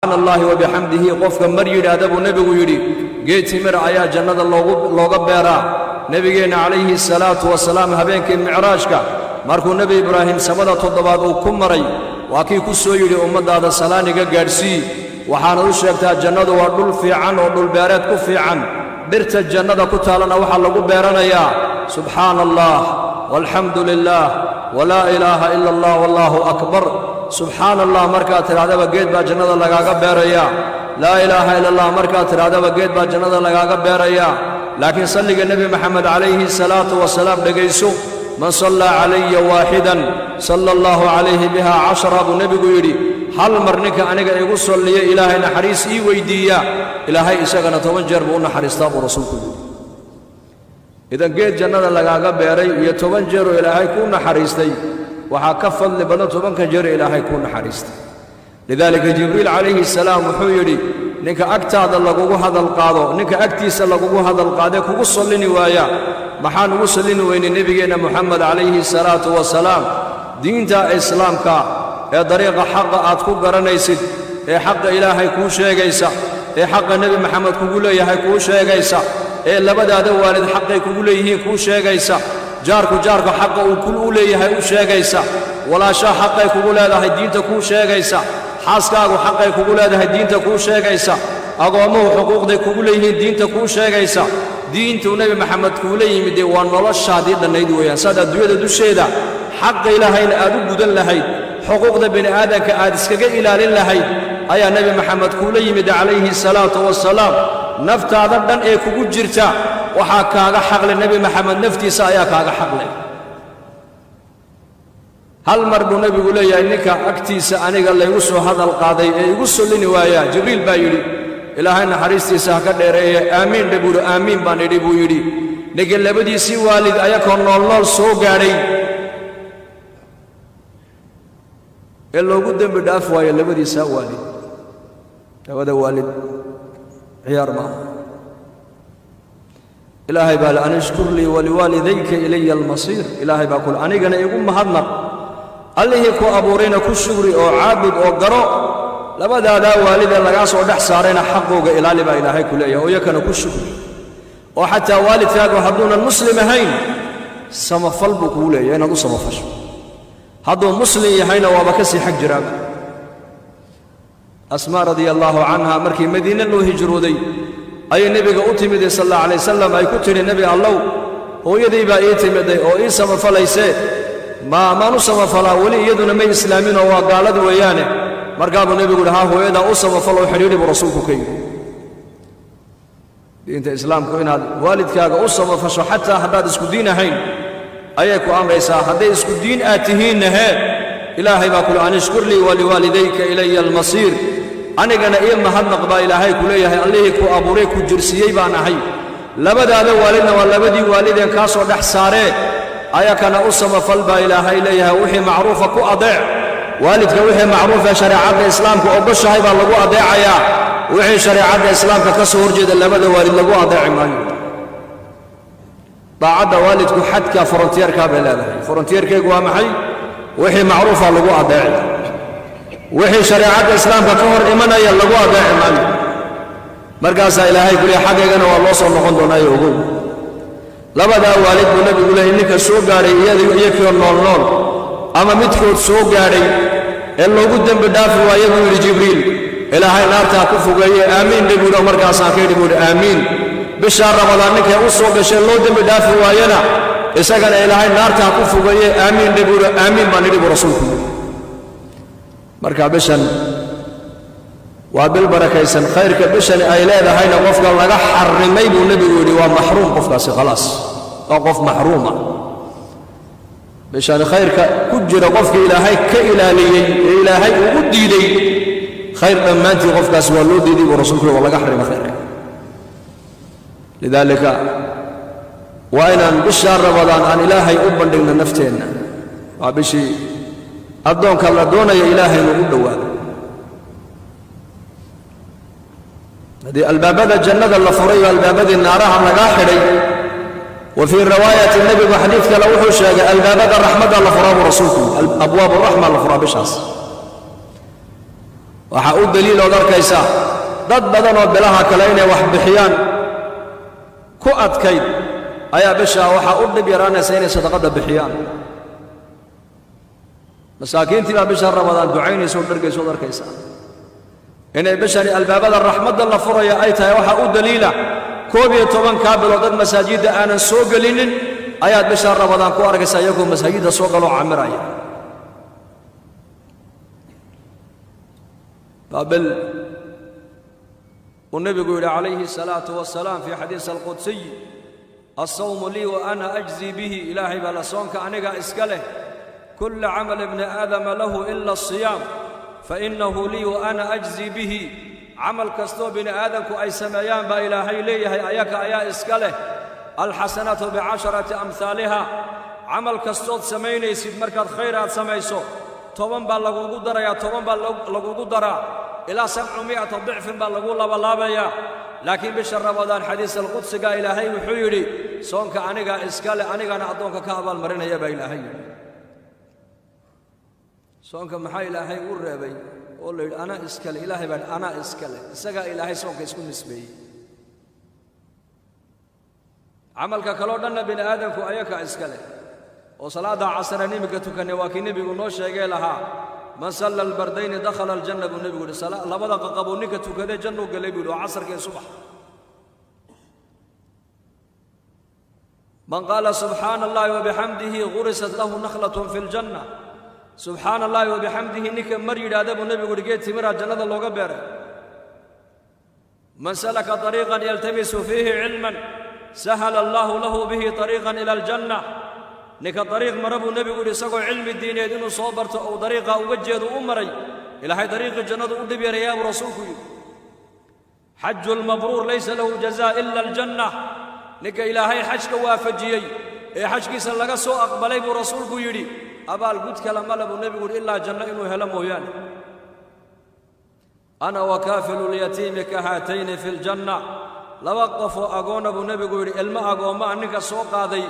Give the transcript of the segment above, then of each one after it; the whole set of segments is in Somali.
Subxaana Allaahi wabixamdihi qofka mar yidhaahda, buu nebigu yidhi, geed timir ayaa jannada looga beeraa. Nebigeenna calayhi salaatu wasalaam habeenkii micraajka, markuu Nebi Ibraahim samada toddobaad uu ku maray, waa kii ku soo yidhi: "Ummaddaada salaaniga gaadhsii, waxaanad u sheegtaa jannadu waa dhul fiican oo dhulbeereed ku fiican. Dhirta jannada ku taalana waxaa lagu beeranayaa subxaana Allah walxamdu lilaah walaa ilaaha ila Allah wallaahu akbar." Subxaana Allah markaad tidhahdaba geed baa jannada lagaaga beerayaa. Laa ilaaha ila Allah markaad tidhahdaba geed baa jannada lagaaga beerayaa. Laakiin salliga Nebi Maxamed calayhi salaatu wasalaam dhegayso. "Man sallaa calaya waaxidan salla Allahu calayhi biha cashara," buu nebigu yidhi. Hal mar ninka aniga igu salliya, Ilaahay naxariis ii weyddiiya, Ilaahay isagana 10 jeer buu u naxariistaa, buu rasuulku yidhi. Idan geed jannada lagaaga beeray iyo 10 jeeroo Ilaahay kuu naxariistay, waxaa ka fadli badan 10-ka jeer Ilaahay kuu naxariistay. Lidaalika Jibriil calayhi salaam wuxuu yidhi: ninka agtaada lagugu hadal qaado, ninka agtiisa lagugu hadal qaadee kugu sallini waaya. Maxaan ugu sallini weynay nebigeenna Moxamed calayhi salaatu wasalaam? Diinta Islaamka ee dariiqa xaqa aad ku garanaysid, ee xaqa Ilaahay kuu sheegaysa, ee xaqa Nebi Maxamed kugu leeyahay kuu sheegaysa, ee labadaada waalid xaqay kugu leeyihiin kuu sheegaysa, jaarku jaarka xaqa uu u leeyahay u sheegaysa, walaashaa xaqay kugu leedahay diinta kuu sheegaysa, xaaskaagu xaqay kugu leedahay diinta kuu sheegaysa, agoommuhu xuquuqday kugu leeyihiin diinta kuu sheegaysa, diintuu Nebi Maxamed kuula yimid dee waa noloshaadii dhannayd weeyaan. Saad adduunyada dusheeda xaqa Ilaahayna aad u gudan lahayd, xuquuqda bini aadanka aad iskaga ilaalin lahayd, ayaa Nebi Maxamed kuula yimid calayhi salaatu wasalaam. Naftaada dhan ee kugu jirta waxaa kaaga xaqle Nebi Maxamed naftiisa ayaa kaaga xaqle. Hal mar buu nebigu leeyahay: ninka agtiisa aniga laygu soo hadal qaaday ee igu sollini waayaa, Jibriil baa yidhi, Ilaahay naxariistiisa ha ka dheereeye, aamiin dhe, buuhi. Aamiin baan idhi, buu yidhi. Ninka labadiisii waalid ayakoo noolnool soo gaadhay ee loogu dembi dhaaf waayo labadiisaa waalid, labada waalid ciyaar maaha. Ilaahay baa le: "An ishkur lii waliwaalidayka ilaya almasiir." Ilaahay baa kule: anigana igu mahadnaq, Allihii ku abuurayna ku shugri oo caabud oo garo, labadaadaa waalidee lagaa soo dhex saarayna xaqooga ilaali, baa Ilaahay ku leeyahay. Oo iyakana ku shugri, oo xataa waalidkaagu hadduunan muslim ahayn samafal buu kugu leeyahay inaad u samafasho. Hadduu muslim yahayna waaba ka sii xag jiraaba. Asmaa radia allaahu canha markii Madiine loo hijrooday ayay nebiga u timiday sal alla alay wasalam. Ay ku tidhi: "Nebi Allow, hooyaday baa ii timiday oo ii samafalaysee, maan u samafalaa? Weli iyaduna may islaaminoo waa gaalad weeyaane." Markaa buu nebigu yidhi: "Ha, hooyadaa u samafaloo xidhiidhi," buu rasuulku ka yidhi. Diinta Islaamku inaad waalidkaaga u samafasho xataa haddaad isku diin ahayn ayay ku amraysaa. Hadday isku diin aad tihiinna hee, Ilaahay baa kule: "An ishkur lii waliwaalidayka ilaya almasiir." Anigana ii mahadnaq, baa Ilaahay ku leeyahay. Allihii ku abuuray, ku jirsiiyey baan ahay. Labadaada waalidna waa labadii waalideen kaa soo dhex saaree, ayakana u samafal, baa Ilaahay leeyahay. Wixii macruufa ku adeec waalidka. Wixii macruufee shareecadda Islaamka ogoshahay baa lagu adeecayaa. Wixii shareecadda Islaamka ka soo horjeeda labada waalid lagu adeeci maayo. Daacadda waalidku xadka frontière-kaa bay leedahay. Frontière-kaygu waa maxay? Wixii macruufa lagu adeeci, wixii shareecadda Islaamka ka hor imanaya lagu adeeci maayo. Markaasaa Ilaahay ku leey: xaggaygana waa loo soo noqon doonaayo ogow. Labadaa waalid, buu nebigu leeyay, ninka soo gaadhay iyakoo nool nool ama midkood soo gaadhay ee loogu dembi dhaafi waaye, buu yidhi Jibriil, Ilaahay naartaa ku fogeeye. Aamiin dhe, buuhi. Markaasaan ka yidhi, buu yidhi, aamiin. Bishaa Ramadaan ninkay u soo gashee loo dembi dhaafi waayena, isagana Ilaahay naartaa ku fogeeye. Aamiin dhe, buuhi. Aamiin baan idhi, buu rasuulku yidhi. Marka bishan waa bil barakaysan. Khayrka bishani ay leedahayna qofka laga xarrimay, buu nebigu yidhi, waa maxruum qofkaasi, khalaas, waa qof maxruuma. Bishani khayrka ku jira qofka Ilaahay ka ilaaliyey ee Ilaahay ugu diiday, khayr dhammaantii qofkaasi waa loo diiday, buu rasuulku yidhi, waa laga xarrimay khayrka. Lidaalika waa inaan bishaa Ramadaan aan Ilaahay u bandhigno nafteenna. Waa bishii addoonka la doonaya Ilaahay inuu u dhowaado. Haddii albaabada jannada la furay oo albaabadii naaraha lagaa xidhay. Wa fii riwaayati, nebigu xadiid kale wuxuu sheegay, albaabada raxmadda la furaa, buu rasuulku yidhi. Abwaab raxma la furaa bishaas. Waxaa u daliilood arkaysaa dad badan oo bilaha kale inay wax bixiyaan ku adkayd ayaa bishaa waxaa u dhib yaraanaysa inay sadaqadda bixiyaan. Masaakiintii baa bisha Ramadaan ducaynaysa oo dhargaysa ood arkaysaa. Inay bishani albaabada raxmadda la furaya ay tahay waxaa u daliila 11-kaa bilood dad masaajidda aanan soo gelinin ayaad bisha Ramadaan ku arkaysaa iyagoo masaajidda soo galoo camiraya. Baa bil uu nebigu yidhi calayhi الsalaatu wasalaam fii xadiis alqudsiy: "Alsawmu lii wa ana ajzii bihi." Ilaahay baa la soonka anigaa iska leh. "Kula camal ibni aadama lahu ila asiyaam fainahu lii wa ana ajzii bihi." Camal kastoo bini aadamku ay sameeyaan baa Ilaahay leeyahay, ayaka ayaa iska leh. Alxasanaatu bicasharati amhaaliha. Camal kastood samaynaysid, markaad khayr aad samayso, 10 baa lagugu darayaa, 10 baa lagugu daraa, ilaa 700 dicfin baa lagu labalaabayaa. Laakiin bisha Ramadaan xadiis alqudsiga Ilaahay wuxuu yidhi: "Soonka anigaa iska leh, anigana addoonka ka abaalmarinaya," baa Ilaahay yidhi. Soonka maxaa Ilaahay u reebay oo la yidhi anaa iskale? Ilaahay baa anaa iska leh, isagaa Ilaahay soonka isku nisbeeyey. Camalka kaloo dhanna bini aadamku ayakaa iska leh. Oo salaadda casareen iminka tukannay waa kii nebigu noo sheegee lahaa: "Man salla albardayni dakhala aljanna," buu nebigu yidhi. Labada qaqabuu ninka tukadee jannuu galay buu yidhi, oo casarka iyo subax. Man qaala subxaana allahi wabixamdihi gurisat lahu nakhlatun fi ljanna. Subxaana allahi wabixamdihi ninka mar yidhaahda, buu nebigu yidhi, geed timiraa jannada looga beeray. Man salaka طariiqan yaltamisu fiihi cilman sahala allahu lahu bihi طariiqan ila aljanna. Ninka dariiq mara, buu nebigu yidhi, isagoo cilmi diineed inuu soo barto uu dariiqa uga jeedu u maray, Ilaahay dariiqii jannadu u dhib yarayaa, buu rasuulku yidhi. Xaju lmabruur laysa lahu jazaa ila aljanna. Ninka Ilaahay xajka waafajiyey ee xajkiisa laga soo aqbalay, buu rasuulku yidhi, abaal gud kale male, buu nebigu yidhi, ilaa janno inuu helo mooyaane. Ana wakaafilu lyatiimi ka haatayni fi ljanna. Laba qofoo agoonna, buu nebigu yidhi, ilmo agoommaa ninka soo qaaday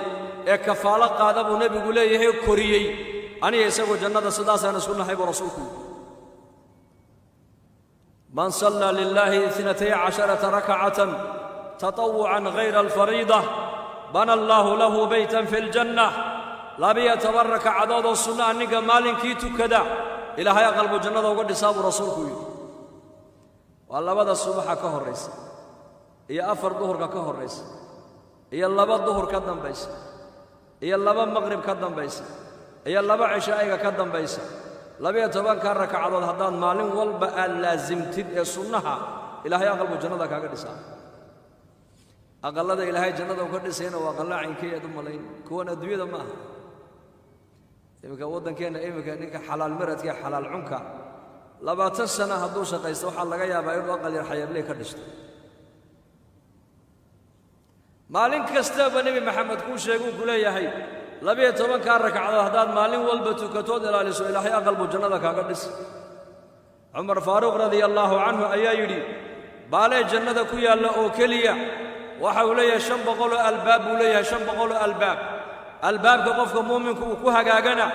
ee kafaalo qaada, buu nebigu leeyahay, koriyey, aniga isagoo jannada sidaasaan isku nahay, buu rasuulku yidhi. Man sallaa lilaahi 12 rakcatan taطawucan hayra alfariida bana allaahu lahu beytan fi ljanna. 12 rakacadood oo sunnaha ninka maalinkii tukada, Ilaahay aqal buu jannada uga dhisaa, buu rasuulku yidhi. Waa labada subaxa ka horraysa iyo afar duhurka ka horraysa iyo laba duhur ka dambaysa iyo laba maqrib ka dambaysa iyo laba cishaa'iga ka dambaysa. 12-ka rakacadood haddaad maalin walba aad laasimtid ee sunnaha, Ilaahay aqal buu jannada kaaga dhisaa. Aqallada Ilaahay jannada uu ka dhisayna waa aqalla caynkey aad u malayn? Kuwan adduunyada ma aha. Iminka waddankeenna iminka ninka xalaal maradka, xalaal cunka, 20 sana hadduu shaqaysto, waxaa laga yaabaa inuu aqal yar xayarley ka dhisto. Maalin kastaba Nebi Maxamed kuu sheeguu ku leeyahay: 12-kaa ragcadood haddaad maalin walba tukatood ilaaliso, Ilaahay aqal buu jannada kaaga dhis. Cumar Faaruuq radia allaahu canhu ayaa yidhi: baalee jannada ku yaalla oo keliya waxa uu leeyahay 500-oo albaab buu leeyahay, 500-oo albaab. Albaabka qofka muuminku uu ku hagaagana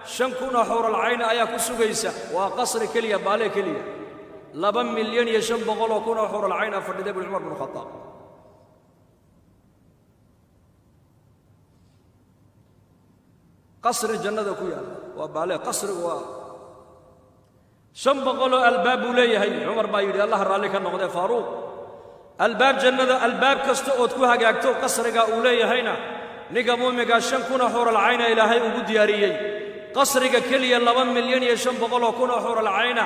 5000-oo xuuralcayna ayaa ku sugaysa. Waa qasri keliya, baalee keliya, 2,500,000-oo xuuralcayna fadhiday, bui Cumar binu Khadaab. Qasri jannada ku yaalla waa baalee, qasrigu waa 500-oo albaab buu leeyahay. Cumar baa yidhi, Allah raalli ka noqdee Faaruuq, albaab jannada, albaab kasta ood ku hagaagto qasriga uu leeyahayna, ninka muuminkaa 5000-oo xuuralcayna Ilaahay ugu diyaariyey. Qasriga keliya 2,500,000-oo xuuralcayna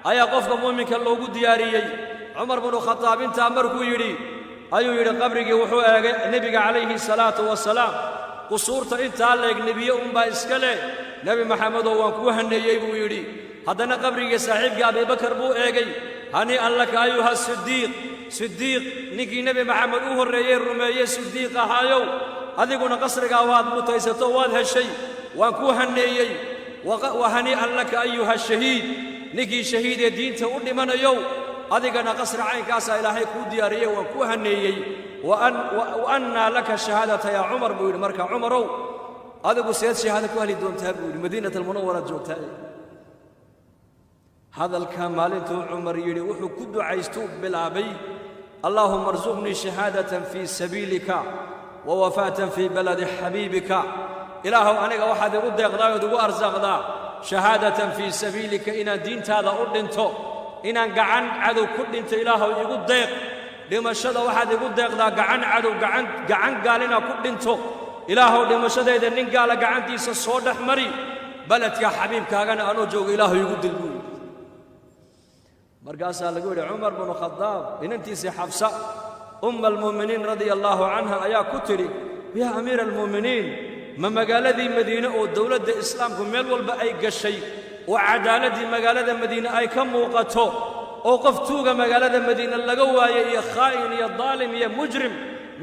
ayaa qofka muuminka loogu diyaariyey. Cumar binu Khataab intaa markuu yidhi ayuu yidhi qabrigii wuxuu eegay nebiga calayhi salaatu wasalaam. Qusuurta intaa leeg nebiye unbaa iska leh, Nebi Maxamedoo waan kuu haneeyey, buu yidhi. Haddana qabrigii saaxiibkii Abibakar buu eegay. Hanii'an laka ayuha sidiiq, sidiiq ninkii Nebi Maxamed u horreeyey rumeeyey, sidiiq ahaayow, adiguna qasrigaa waad mutaysato, waad heshay, waan kuu haneeyey. Wa hanii'an laka ayuha shahiid, ninkii shahiidee diinta u dhimanayow, adigana qasri caynkaasaa Ilaahay kuu diyaariyey, waan kuu haneeyey. Wa annaa laka shahaadata yaa Cumar, buu yidhi. Marka Cumarow, adigu seed shahaado ku heli doontaa, buu yidhi, Madiinat almunawaraad joogtaa. Hadalkaa maalintuu Cumar yidhi, wuxuu ku ducaystuu bilaabay: "Allaahuma arsuqnii shahaadatan fii sabiilika wa wafaatan fii baladi xabiibika." Ilaahow, aniga waxaad igu deeqdaa ood igu arsaaqdaa shahaadatan fii sabiilika, inaan diintaada u dhinto, inaan gacan cadow ku dhinto. Ilaahow, igu deeq dhimashada, waxaad igu deeqdaa gacan cadow, gacan gaal inaan ku dhinto. Ilaahow, dhimashadayda nin gaala gacantiisa soo dhex mari, beledka xabiibkaagana anoo joogo Ilaahow igu dil, buu yidhi. Markaasaa lagu yidhi Cumar binu Khadaab, inantiisii Xafsa, umma almu'miniin radia allaahu canha, ayaa ku tidhi: "Yaa amiira almu'miniin, ma magaaladii Madiine oo dowladda Islaamku meel walba ay gashay oo cadaaladdii magaalada Madiine ay ka muuqato oo qof tuuga magaalada Madiine laga waayey iyo khaa'in iyo daalim iyo mujrim,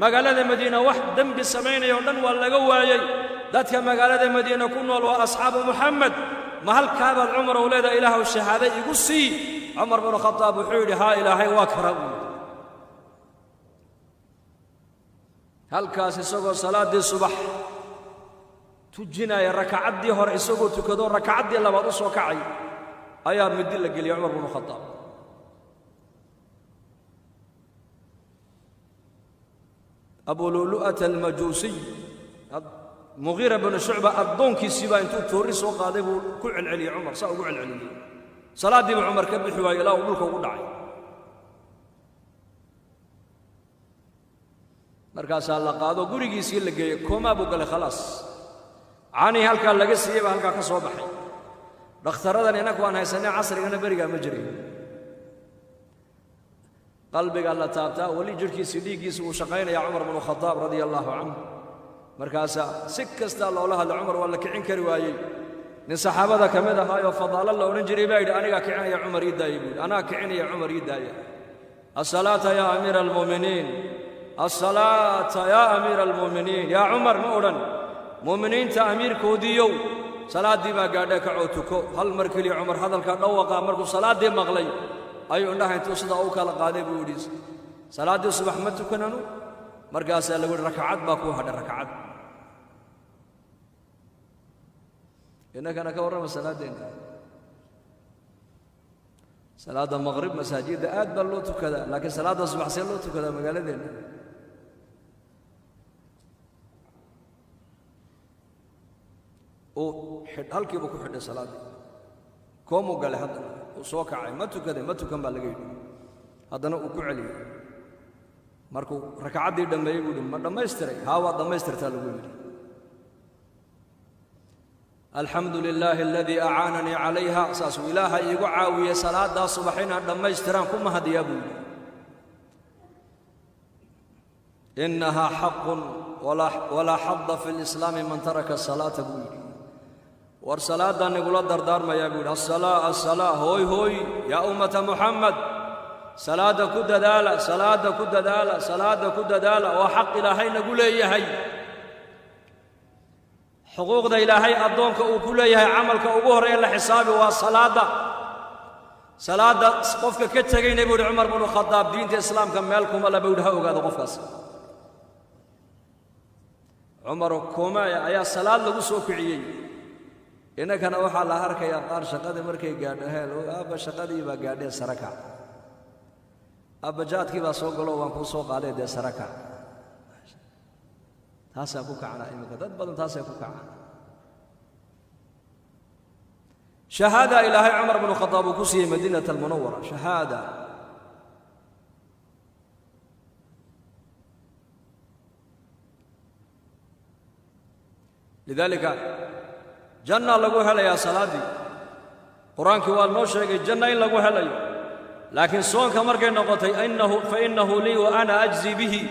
magaalada Madiine wax dembi samaynaya oo dhan waa laga waayey, dadka magaalada Madiine ku nool waa asxaabu Muxamed, ma halkaabaad, Cumar ow, leedahay Ilaahow shahaado igu sii?" Cumar binu Khadaab wuxuu yidhi: "Haa, Ilaahay waa kara," buu yidhi. Halkaas isagoo salaaddii subax tujinaya, rakacaddii hore isagoo tukado, rakacaddii labaad u soo kacay, ayaa midi la geliyay Cumar binu Khadaab. Abulu'lu'ata almajuusiy, Mugiira binu Shucba addoonkiisii baa intuu toorri soo qaaday buu ku celceliyey Cumar, saa ugu celceliyey. Salaaddii buu Cumar ka bixi waayey ilaa uu dhulka ugu dhacay. Markaasaa la qaado, gurigiisii la geeyey, koomaa buu galay, khalaas. Canii halkaa laga siiyey baa halkaa ka soo baxay. Dhakhtaradan innaku aan haysanay casrigana berigaa ma jirin. Qalbigaa la taabtaa, weli jidhkiisii dhiiggiisa wuu shaqaynayaa Cumar binu Khadaab radia allaahu canhu. Markaasaa si kastaa loola hadlay Cumar, waa la kicin kari waayey. Nin saxaabada ka mid ahaayoo Fadaalo la odhan jiray baa yidhi: "Anigaa kicinaya Cumar, ii daaya," buu yidhi. "Anaa kicinaya Cumar, ii daaya." "Asalaata yaa amiira almu'miniin, asalaata yaa amiira almu'miniin, yaa Cumar," ma odhan, "Mu'miniinta amiirkoodiiyow, salaaddii baa gaadhee, kacoo tuko." Hal mar keliya Cumar hadalka dhawaqa markuu salaaddii maqlay ayuu indhaha intuu sidaa u kala qaaday buu yidhi: "Salaaddii subax ma tukananu?" Markaasaa lagu yidhi: "Rakacad baa kuu hadhay, rakacad." Innakana ka warrama salaaddeenna. Salaadda maqrib masaajidda aad baa loo tukadaa, laakiin salaadda subax see loo tukadaa magaaladeenna? Uu halkiibu ku xidhay salaaddii, koomuu galay. Haddana uu soo kacay: "Ma tukaday?" "Ma tukan," baa laga yidhi. Haddana uu ku celiyey. Markuu rakacaddii dhammeeyey buu yidhi: "Ma dhammaystiray?" "Haa, waad dhammaystirtaa," lagu yidhi. "Alxamdu lilaahi aladii acaananii calayha," saasuu, "Ilaaha iigu caawiyey salaaddaa subax inaan dhammaystiraan ku mahadiyaa," buu yidhi. "Innahaa xaqun walaa xadda fi lislaami man taraka asalaata," buu yidhi. "War salaaddaan igula dardaarmayaa," buu yidhi. "Asalaa, asalaa, hooy hooy, yaa ummata Muxamed, salaadda ku dadaala, salaadda ku dadaala, salaadda ku dadaala. Waa xaq Ilaahay nagu leeyahay. Xuquuqda Ilaahay addoonka uu ku leeyahay, camalka ugu horreeya la xisaabi waa salaadda. Salaadda qofka ka tegayna," buu yidhi Cumar binu Khadaab, "diinta Islaamka meel kuma le," buu yidhi. "Ha ogaado qofkaas." Cumar koomaya ayaa salaad lagu soo kiciyey. Innakana waxaa la arkayaa qaar shaqadii markay gaadho: "Heel aabba, shaqadii baa gaadhee, sarakac. Aabba, jaadkii baa soo galo, waan kuu soo qaaday, dee sarakac." Taasaa ku kacnaa iminka dad badan, taasay ku kacaan. Shahaada Ilaahay Cumar binu Khadaab uu ku siiyey Madiinata almunawara, shahaada. Lidaalika janna lagu helayaa salaaddii. Qur-aankii waa noo sheegay janna in lagu helayo, laakiin soonka markay noqotay, innahu fa innahu lii wa ana ajzi bihi.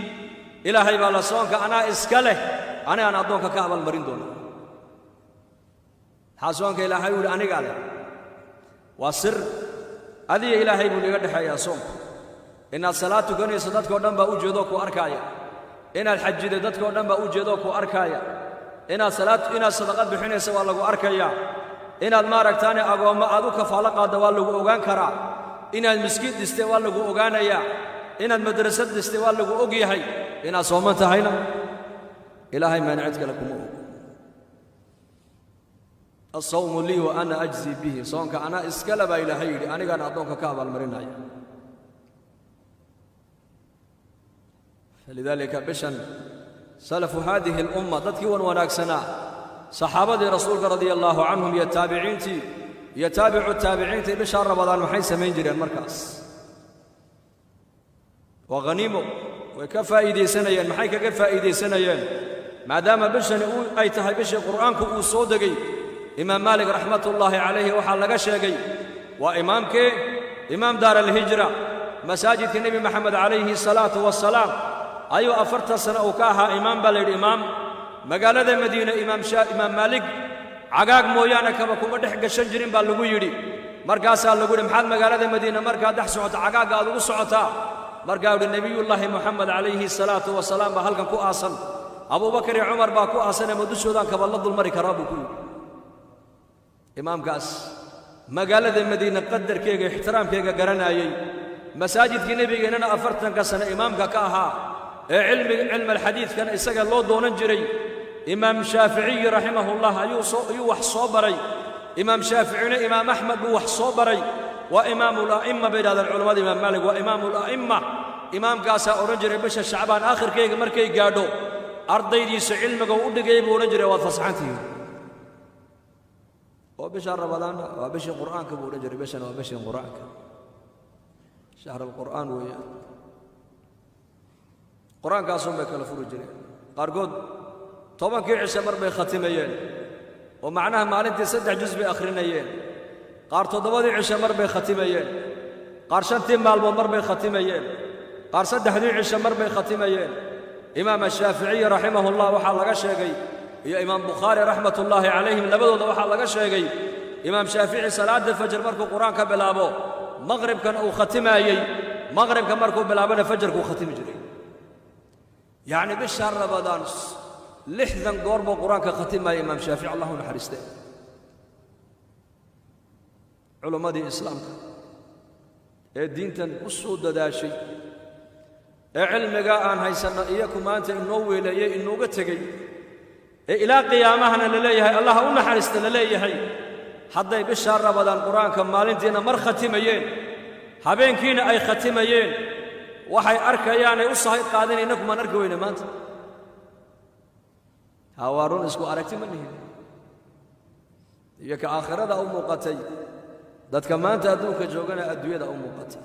Ilaahay baa la soonka anaa iska leh, anigaan addoonka ka abaalmarin doona. Maxaa soonka Ilaahay u yidhi anigaa leh? Waa sir adiga Ilaahay buu niga dhexeeyaa soonku. Inaad salaad tukanayso dadkao dhan baa u jeedoo ku arkaaya. Inaad xajido dadkao dhan baa u jeedoo ku arkaaya. Inaad salaad, inaad sadaqad bixinaysa waa lagu arkayaa. Inaad maaragtaane agoommo aad u kafaalo qaadda waa lagu ogaan karaa. Inaad miskiin dhistay waa lagu ogaanayaa. Inaad madrasad dhistay waa lagu og yahay. Inaad sooman tahayna Ilaahay maana cid kale kuma og. Asawmu lii wa ana ajzi bihi, soonka anaa iskale baa Ilaahay yidhi, anigaana addoonka ka abaalmarinaya. Falidaalika bishan salafu haadihi alumma, dadkii wan wanaagsanaa, saxaabadii rasuulka radia allaahu canhum iyo taabiciintii iyo taabicu taabiciintii, bishaa Ramadaan maxay samayn jireen markaas? Waa haniimo, way ka faa'iidaysanayeen. Maxay kaga faa'iidaysanayeen? Maadaama bishani ay tahay bishii Qur'aanku uu soo degay. Imaam Maalik raxmatullaahi calayhi waxaa laga sheegay, waa imaamkee? Imaam daar alhijra, masaajidka Nebi Maxamed calayhi salaatu wasalaam ayuu 40 sano uu ka ahaa imaam baa la yidhi, imaam magaalada Madiine. Imaam Maalik cagaag mooyaane kaba kuma dhex gashan jirin baa lagu yidhi. Markaasaa lagu yidhi, maxaad magaalada Madiine markaad dhex socoto cagaagga aad ugu socotaa? Markaa yidhi, Nebiyullaahi Moxamed calayhi salaatu wasalaam baa halkan ku aasan, Abuubakar iyo Cumar baa ku aasanee, ma dushoodaan kaba la dulmari karaa buu ku yidhi. Imaamkaas magaalada Madiine qadarkeega, ixtiraamkeega garanaayey, masaajidkii nebigeennana 40-ka sano imaamka ka ahaa, ee cilmiga cilmalxadiidkana isaga loo doonan jiray, Imaam Shaaficiyi raximahullah ayuu wax soo baray. Imaam Shaaficina Imaam Axmed buu wax soo baray. Waa imaamula'imma bay yidhahdeen culammada, Imaam Maalik waa imaamula'imma. Imaamkaasaa odhan jiray bisha Shacbaan aakhirkayga markay gaadho, ardaydiisa cilmiga u dhigay buu odhan jiray, waad fasaxantihiin oo bisha Ramadaanna waa bishii Qur'aanka buu odhan jiray. Bishan waa bishii Qur'aanka, shahr alqur'aan weeyaan. Qur-aankaasun bay kala furi jireen. Qaarkood 10-kii cishe mar bay khatimayeen, oo macnaha maalintii 3 jus bay akhrinayeen. Qaar 7-dii cishe mar bay khatimayeen, qaar 5-tii maalmood mar bay khatimayeen, qaar 3-dii cishe mar bay khatimayeen. Imaam Ashaaficiyi raximahullah waxaa laga sheegay, iyo Imaam Bukhaari raxmatullaahi calayhim, labadooda waxaa laga sheegay, Imaam Shaafici salaadda fajr markuu Qur-aan ka bilaabo, maqribkana uu khatimaayey, maqribka markuu bilaabona fajarkuu khatimi jiray. Yacni bisha Ramadaan 60 goor buu Qur-aanka khatimaaya Imaam Shaafici, allahu naxariiste. Culimmadii islaamka ee diintan u soo dadaashay ee cilmigaa aan haysanno iyaku maanta inoo weeleeyey, inooga tegey, ee ilaa qiyaamahana la leeyahay allah u naxariista la leeyahay, hadday bishaa Ramadaan Qur-aanka maalintiina mar khatimayeen, habeenkiina ay khatimayeen, waxay arkayaanay u sahay qaadin, innakumaan arki weyne maanta. Ha, waa run, isku aragti ma nihin. Iyo ka aakhirada u muuqatay, dadka maanta adduunka joogana adduunyada u muuqatay.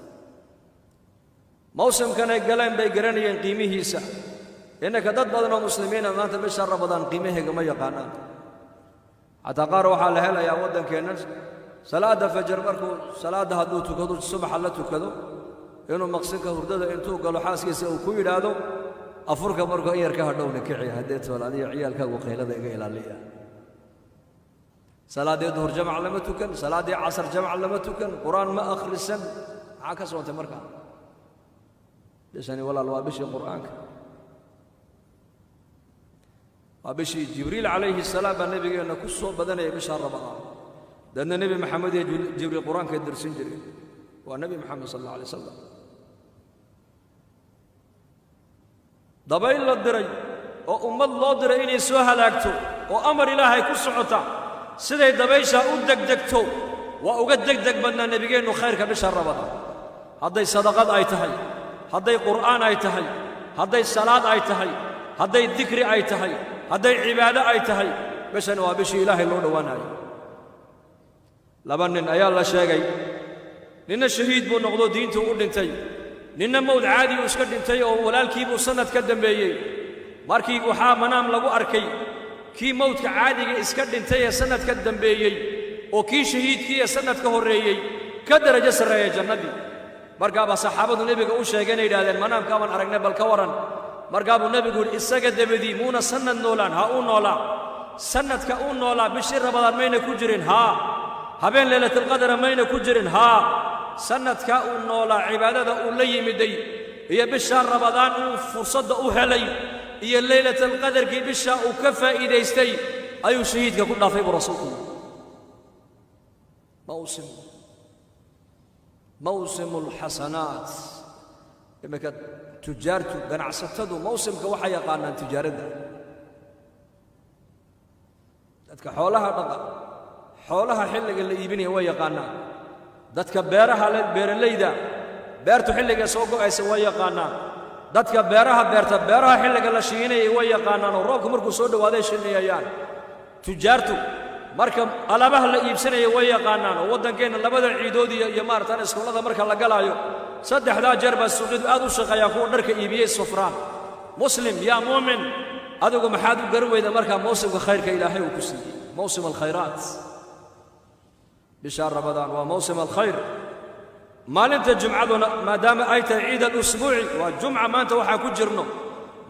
Mawsimkanay galeen bay garanayeen qiimihiisa. Innaka dad badan oo muslimiina maanta bisha Ramadaan qiimaheega ma yaqaanaan. Xataa qaar waxaa la helayaa waddankeenna salaadda fajar markuu salaadda hadduu tukado, subaxa la tukado, inuu maqsinka hurdada intuu galo xaaskiisa uu ku yidhaahdo, afurka markuu in yar ka hadhowna kici, haddee tool adiga ciyaalkaagu qaylada iga ilaaliya. Salaaddii duhur jamac lama tukan, salaaddii casar jamac lama tukan, Qur-aan ma akhrisan. Maxaa ka soontay markaa? Bishani walaal waa bishii Qur'aanka, waa bishii Jibriil calayhi salaam baa nebigeenna ku soo badanaya bishaa Ramadaan. Dadna Nebi Maxamed iyo Jibriil Qur-aankay darsin jireen, waa Nebi Maxamed sal alla alay wasalam. Dabayl la diray oo ummad loo diray inay soo halaagto oo amar Ilaahay ku socota, siday dabayshaa u degdegto waa uga degdeg badnaa nebigeennu khayrka bisha Ramadaan. Hadday sadaqad ay tahay, hadday Qur'aan ay tahay, hadday salaad ay tahay, hadday dikri ay tahay, hadday cibaado ay tahay, bishan waa bishii Ilaahay loo dhowaanayo. Laba nin ayaa la sheegay, ninna shahiid buu noqdo, diintuu u dhintay, ninna mowd caadi uu iska dhintay oo walaalkiibuu sannad ka dambeeyey. Markii waxaa manaam lagu arkay kii mowdka caadiga iska dhintay ee sannad ka dambeeyey oo kii shahiidkii ee sannad ka horreeyey ka darajo sarreeya jannadii. Markaabaa saxaabadu nebiga u sheegeen, yidhahdeen, manaamkaabaan aragnay, bal ka warran. Markaa buu nebigu yidhi, isaga dabadii muuna sannad noolaan? Ha, uu noolaa. Sannadka uu noolaa bishii Ramadaan mayna ku jirin? Haa. Habeen Leylatalqadara mayna ku jirin? Haa. Sannadkaa uu noolaa cibaadada uu la yimiday iyo bishaa Ramadaan uu fursadda u helay iyo Leylatalqadarkii bishaa uu ka faa'iidaystay ayuu shahiidka ku dhaafay buu rasuulku yidhi. Mawsim, mawsimu alxasanaat. Iminka tujaartu, ganacsatadu mawsimka waxay yaqaanaan tijaaradda. Dadka xoolaha dhaqa Xoolaha xilliga la iibinaya way yaqaannaan. Dadka beeraha le, beeralayda, beertu xilliga soo go'aysa way yaqaannaan. Dadka beeraha beerta, beeraha xilliga la shiinayay way yaqaannaan, oo roobku markuu soo dhowaaday shiniyayaan. Tujaartu marka alaabaha la iibsanaya way yaqaannaan, oo waddankeenna labada ciidood iyo maaratan iskuullada marka la galaayo, saddexdaa jeer baa suuqyadu aad u shaqeeyaan, kuwa dharka iibiyey sufraan. Muslim yaa muumin, adigu maxaad u garan weyda markaa mawsimka khayrka Ilaahay uu ku siiyey? Mawsim alkhayraat, bishaa Ramadaan waa mawsim alkhayr. Maalinta jumcaduna, maadaama ay tahay ciid alusbuuci, waa jumca maanta waxaa ku jirno,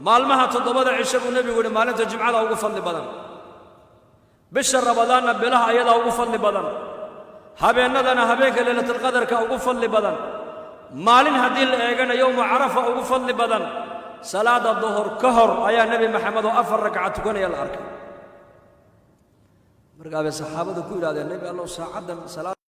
maalmaha 7da cisho buu Nebigu yidhi maalinta jumcada ugu fadli badan. Bisha Ramadaanna bilaha ayadaa ugu fadli badan. Habeennadana habeenka Leylatulqadarka ugu fadli badan. Maalin haddii la eegana, yowmu Carafa ugu fadli badan. Salaada duhur ka hor ayaa Nebi Maxamed oo 4 ragca tukanaya la arkay. Markaa bay saxaabadu ku yidhahdeen: "Nebi Allow, saacaddan salaad